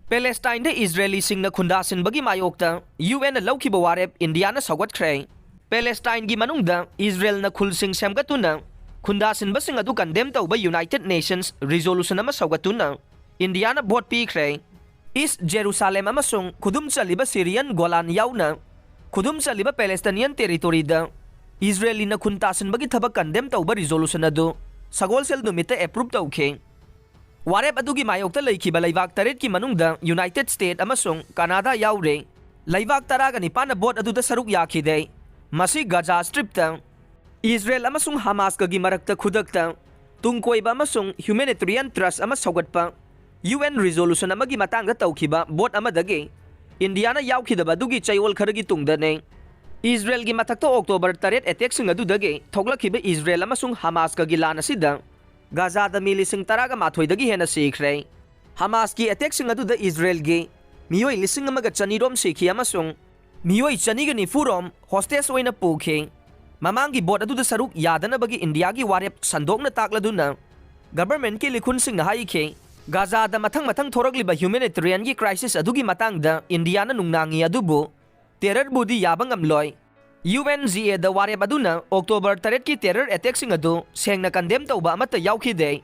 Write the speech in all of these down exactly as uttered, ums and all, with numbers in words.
ꯄꯦꯂꯦꯁꯇꯥꯏꯟꯗ ꯏꯖꯔꯦꯂꯤꯁꯤꯡꯅ ꯈꯨꯟꯗꯥꯁꯤꯟꯕꯒꯤ ꯃꯥꯌꯣꯛꯇ ꯌꯨ ꯑꯦꯟꯅ ꯂꯧꯈꯤꯕ ꯋꯥꯔꯦꯞ ꯏꯟꯗꯤꯌꯥꯅ ꯁꯧꯒꯠꯈ꯭ꯔꯦ꯫ ꯄꯦꯂꯦꯁꯇꯥꯏꯟꯒꯤ ꯃꯅꯨꯡꯗ ꯏꯖꯔꯦꯜꯅ ꯈꯨꯜꯁꯤꯡ ꯁꯦꯝꯒꯠꯇꯨꯅ ꯈꯨꯟꯗꯥꯁꯤꯟꯕꯁꯤꯡ ꯑꯗꯨ ꯀꯟꯗꯦꯝ ꯇꯧꯕ ꯌꯨꯅꯥꯏꯇꯦꯗ ꯅꯦꯁꯟꯁ ꯔꯤꯖꯣꯂꯨꯁꯟ ꯑꯃ ꯁꯧꯒꯠꯇꯨꯅ ꯏꯟꯗꯤꯌꯥꯅ ꯚꯣꯠ ꯄꯤꯈ꯭ꯔꯦ꯫ ꯏꯁ ꯖꯦꯔꯨꯁꯥꯂꯦꯝ ꯑꯃꯁꯨꯡ ꯈꯨꯗꯨꯝ ꯆꯜꯂꯤꯕ ꯁꯤꯔꯤꯌꯟ ꯒꯣꯂꯥꯟ ꯌꯥꯎꯅ ꯈꯨꯗꯨꯝ ꯆꯜꯂꯤꯕ ꯄꯦꯂꯦꯁꯇꯥꯏꯅꯤꯌꯟ ꯇꯦꯔꯤꯇꯣꯔꯤꯗ ꯏꯖꯔꯦꯂꯤꯅ ꯈꯨꯟ ꯇꯥꯁꯤꯟꯕꯒꯤ ꯊꯕꯛ ꯀꯟꯗꯦꯝ ꯇꯧꯕ ꯔꯤꯖꯣꯂꯨꯁꯟ ꯑꯗꯨ ꯁꯒꯣꯜꯁꯦꯜ ꯅꯨꯃꯤꯠꯇ ꯑꯦꯄ꯭ꯔꯨꯞ ꯇꯧꯈꯤ꯫ ꯋꯥꯔꯦꯞ ꯑꯗꯨꯒꯤ ꯃꯥꯌꯣꯛꯇ ꯂꯩꯈꯤꯕ ꯂꯩꯕꯥꯛ ꯇꯔꯦꯠꯀꯤ ꯃꯅꯨꯡꯗ ꯌꯨꯅꯥꯏꯇꯦꯗ ꯁ꯭ꯇꯦꯠ ꯑꯃꯁꯨꯡ ꯀꯅꯥꯗꯥ ꯌꯥꯎꯔꯦ꯫ ꯂꯩꯕꯥꯛ ꯇꯔꯥꯒ ꯅꯤꯄꯥꯟꯅ ꯚꯣꯠ ꯑꯗꯨꯗ ꯁꯔꯨꯛ ꯌꯥꯈꯤꯗꯦ꯫ ꯃꯁꯤ ꯒꯖꯥ ꯁ꯭ꯇ꯭ꯔꯤꯞꯇ ꯏꯖꯔꯦꯜ ꯑꯃꯁꯨꯡ ꯍꯃꯥꯁꯀꯒꯤ ꯃꯔꯛꯇ ꯈꯨꯗꯛꯇ ꯇꯨꯡ ꯀꯣꯏꯕ ꯑꯃꯁꯨꯡ ꯍ꯭ꯌꯨꯃꯦꯅꯤꯇꯔꯤꯌꯟ ꯇ꯭ꯔꯁ ꯑꯃ ꯁꯧꯒꯠꯄ ꯌꯨ ꯑꯦꯟ ꯔꯤꯖꯣꯂꯨꯁꯟ ꯑꯃꯒꯤ ꯃꯇꯥꯡꯗ ꯇꯧꯈꯤꯕ ꯚꯣꯠ ꯑꯃꯗꯒꯤ ꯏꯟꯗꯤꯌꯥꯅ ꯌꯥꯎꯈꯤꯗꯕ ꯑꯗꯨꯒꯤ ꯆꯌꯣꯜ ꯈꯔꯒꯤ ꯇꯨꯡꯗꯅꯦ꯫ ꯏꯖꯔꯦꯜꯒꯤ ꯃꯊꯛꯇ ꯑꯣꯛꯇꯣꯕꯔ ꯇꯔꯦꯠ ꯑꯦꯇꯦꯛꯁꯤꯡ ꯑꯗꯨꯗꯒꯤ ꯊꯣꯛꯂꯛꯈꯤꯕ ꯏꯖꯔꯦꯜ ꯑꯃꯁꯨꯡ ꯍꯃꯥꯁꯀꯒꯤ ꯂꯥꯟ ꯑꯁꯤꯗ ꯒꯥꯖꯥꯗ ꯃꯤ ꯂꯤꯁꯤꯡ ꯇꯔꯥꯒ ꯃꯥꯊꯣꯏꯗꯒꯤ ꯍꯦꯟꯅ ꯁꯤꯈ꯭ꯔꯦ꯫ ꯍꯃꯥꯁꯀꯤ ꯑꯦꯇꯦꯛꯁꯤꯡ ꯑꯗꯨꯗ ꯏꯖꯔꯦꯜꯒꯤ ꯃꯤꯑꯣꯏ ꯂꯤꯁꯤꯡ ꯑꯃꯒ ꯆꯅꯤꯔꯣꯝ ꯁꯤꯈꯤ ꯑꯃꯁꯨꯡ ꯃꯤꯑꯣꯏ ꯆꯅꯤꯒ ꯅꯤꯐꯨꯔꯣꯝ ꯍꯣꯁꯇꯦꯖ ꯑꯣꯏꯅ ꯄꯨꯈꯤ꯫ ꯃꯃꯥꯡꯒꯤ ꯚꯣꯠ ꯑꯗꯨꯗ ꯁꯔꯨꯛ ꯌꯥꯗꯅꯕꯒꯤ ꯏꯟꯗꯤꯌꯥꯒꯤ ꯋꯥꯔꯦꯞ ꯁꯟꯗꯣꯛꯅ ꯇꯥꯛꯂꯗꯨꯅ ꯒꯚꯔꯟꯃꯦꯟꯠꯀꯤ ꯂꯤꯈꯨꯟꯁꯤꯡꯅ ꯍꯥꯏꯈꯤ, ꯒꯥꯖꯥꯗ ꯃꯊꯪ ꯃꯊꯪ ꯊꯣꯔꯛꯂꯤꯕ ꯍ꯭ꯌꯨꯃꯦꯅꯤꯇꯔꯤꯌꯟꯒꯤ ꯀ꯭ꯔꯥꯏꯁꯤꯁ ꯑꯗꯨꯒꯤ ꯃꯇꯥꯡꯗ ꯏꯟꯗꯤꯌꯥꯅ ꯅꯨꯡꯅꯥꯡꯉꯤ ꯑꯗꯨꯕꯨ ꯇꯦꯔꯔꯕꯨꯗꯤ ꯌꯥꯕ ꯉꯝꯂꯣꯏ꯫ ꯌꯨ ꯑꯦꯟ ꯖꯤ ꯑꯦꯗ ꯋꯥꯔꯦꯞ ꯑꯗꯨꯅ ꯑꯣꯛꯇꯣꯕꯔ ꯇꯔꯦꯠꯀꯤ ꯇꯦꯔꯔ ꯑꯦꯇꯦꯛꯁꯤꯡ ꯑꯗꯨ ꯁꯦꯡꯅ ꯀꯟꯗꯦꯝ ꯇꯧꯕ ꯑꯃꯠꯇ ꯌꯥꯎꯈꯤꯗꯦ꯫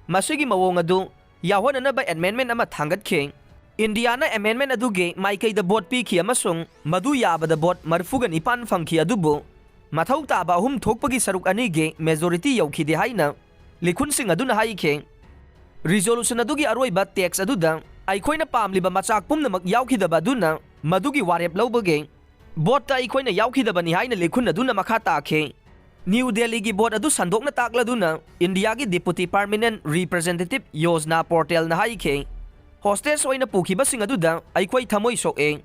ꯃꯁꯤꯒꯤ ꯃꯑꯣꯡ ꯑꯗꯨ ꯌꯥꯎꯍꯟꯅꯅꯕ ꯑꯦꯃꯦꯟꯗꯃꯦꯟꯠ ꯑꯃ ꯊꯥꯡꯒꯠꯈꯤ꯫ ꯏꯟꯗꯤꯌꯥꯅ ꯑꯦꯃꯦꯟꯗꯃꯦꯟꯠ ꯑꯗꯨꯒꯤ ꯃꯥꯏꯀꯩꯗ ꯚꯣꯠ ꯄꯤꯈꯤ ꯑꯃꯁꯨꯡ ꯃꯗꯨ ꯌꯥꯕꯗ ꯚꯣꯠ ꯃꯔꯤꯐꯨꯒ ꯅꯤꯄꯥꯟ ꯐꯪꯈꯤ, ꯑꯗꯨꯕꯨ ꯃꯊꯧ ꯇꯥꯕ ꯑꯍꯨꯝ ꯊꯣꯛꯄꯒꯤ ꯁꯔꯨꯛ ꯑꯅꯤꯒꯤ ꯃꯦꯖꯣꯔꯤꯇꯤ ꯌꯧꯈꯤꯗꯦ ꯍꯥꯏꯅ ꯂꯤꯈꯨꯟꯁꯤꯡ ꯑꯗꯨꯅ ꯍꯥꯏꯈꯤ꯫ ꯔꯤꯖꯣꯂꯨꯁꯟ ꯑꯗꯨꯒꯤ ꯑꯔꯣꯏꯕ ꯇꯦꯛꯁ ꯑꯗꯨꯗ ꯑꯩꯈꯣꯏꯅ ꯄꯥꯝꯂꯤꯕ ꯃꯆꯥꯛ ꯄꯨꯝꯅꯃꯛ ꯌꯥꯎꯈꯤꯗꯕ ꯑꯗꯨꯅ ꯃꯗꯨꯒꯤ ꯋꯥꯔꯦꯞ ꯂꯧꯕꯒꯤ ꯚꯣꯠꯇ ꯑꯩꯈꯣꯏꯅ ꯌꯥꯎꯈꯤꯗꯕꯅꯤ ꯍꯥꯏꯅ ꯂꯤꯈꯨꯟ ꯑꯗꯨꯅ ꯃꯈꯥ ꯇꯥꯈꯤ꯫ ꯅ꯭ꯌꯨ ꯗꯦꯜꯂꯤꯒꯤ ꯚꯣꯠ ꯑꯗꯨ ꯁꯟꯗꯣꯛꯅ ꯇꯥꯛꯂꯗꯨꯅ ꯏꯟꯗꯤꯌꯥꯒꯤ ꯗꯤꯄꯨꯇꯤ ꯄꯔꯃꯤꯅꯦꯟꯠ ꯔꯤꯄ꯭ꯔꯖꯦꯟꯇꯦꯇꯤꯚ ꯌꯣꯖꯅꯥ ꯄꯣꯔꯇꯦꯜꯅ ꯍꯥꯏꯈꯤ, ꯍꯣꯁꯇꯦꯖ ꯑꯣꯏꯅ ꯄꯨꯈꯤꯕꯁꯤꯡ ꯑꯗꯨꯗ ꯑꯩꯈꯣꯏ ꯊꯃꯣꯏ ꯁꯣꯛꯑꯦ꯫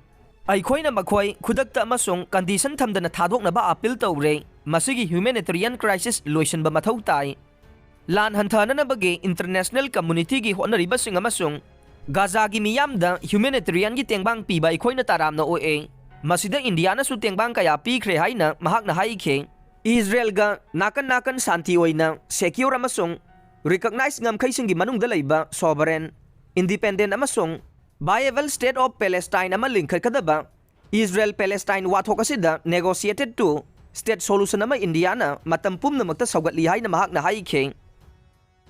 ꯑꯩꯈꯣꯏꯅ ꯃꯈꯣꯏ ꯈꯨꯗꯛꯇ ꯑꯃꯁꯨꯡ ꯀꯟꯗꯤꯁꯟ ꯊꯝꯗꯅ ꯊꯥꯗꯣꯛꯅꯕ ꯑꯄꯤꯜ ꯇꯧꯔꯦ꯫ ꯃꯁꯤꯒꯤ ꯍ꯭ꯌꯨꯃꯦꯅꯤꯇꯔꯤꯌꯟ ꯀ꯭ꯔꯥꯏꯁꯤꯁ ꯂꯣꯏꯁꯤꯟꯕ ꯃꯊꯧ ꯇꯥꯏ꯫ ꯂꯥꯟ ꯍꯟꯊꯍꯟꯅꯕꯒꯤ ꯏꯟꯇꯔꯅꯦꯁꯅꯦꯜ ꯀꯝꯃꯨꯅꯤꯇꯤꯒꯤ ꯍꯣꯠꯅꯔꯤꯕꯁꯤꯡ ꯑꯃꯁꯨꯡ ꯒꯥꯖꯥꯒꯤ ꯃꯤꯌꯥꯝꯗ ꯍ꯭ꯌꯨꯃꯦꯅꯤꯇꯔꯤꯌꯟꯒꯤ ꯇꯦꯡꯕꯥꯡ ꯄꯤꯕ ꯑꯩꯈꯣꯏꯅ ꯇꯔꯥꯝꯅ ꯑꯣꯛꯑꯦ꯫ ꯃꯁꯤꯗ ꯏꯟꯗꯤꯌꯥꯅꯁꯨ ꯇꯦꯡꯕꯥꯡ ꯀꯌꯥ ꯄꯤꯈ꯭ꯔꯦ ꯍꯥꯏꯅ ꯃꯍꯥꯛꯅ ꯍꯥꯏꯈꯤ꯫ ꯏꯖꯔꯦꯜꯒ ꯅꯥꯀꯟ ꯅꯥꯀꯟ ꯁꯥꯟꯇꯤ ꯑꯣꯏꯅ, ꯁꯦꯀ꯭ꯌꯣꯔ ꯑꯃꯁꯨꯡ ꯔꯤꯀꯛꯅꯥꯏꯖ ꯉꯝꯈꯩꯁꯤꯡꯒꯤ ꯃꯅꯨꯡꯗ ꯂꯩꯕ ꯁꯣꯚꯔꯦꯟ, ꯏꯟꯗꯤꯄꯦꯟꯗꯦꯟꯠ ꯑꯃꯁꯨꯡ Viable State of Palestine ꯑꯃ ꯂꯤꯡꯈꯠꯀꯗꯕ ꯏꯁꯔꯥꯌꯦꯜ ꯄꯦꯂꯦꯁꯇꯥꯏꯟ ꯋꯥꯊꯣꯛ ꯑꯁꯤꯗ negotiated to state solution ꯑꯃ ꯏꯟꯗꯤꯌꯥꯅ ꯃꯇꯝ ꯄꯨꯝꯅꯃꯛꯇ ꯁꯧꯒꯠꯂꯤ ꯍꯥꯏꯅ ꯃꯍꯥꯛꯅ ꯍꯥꯏꯈꯤ꯫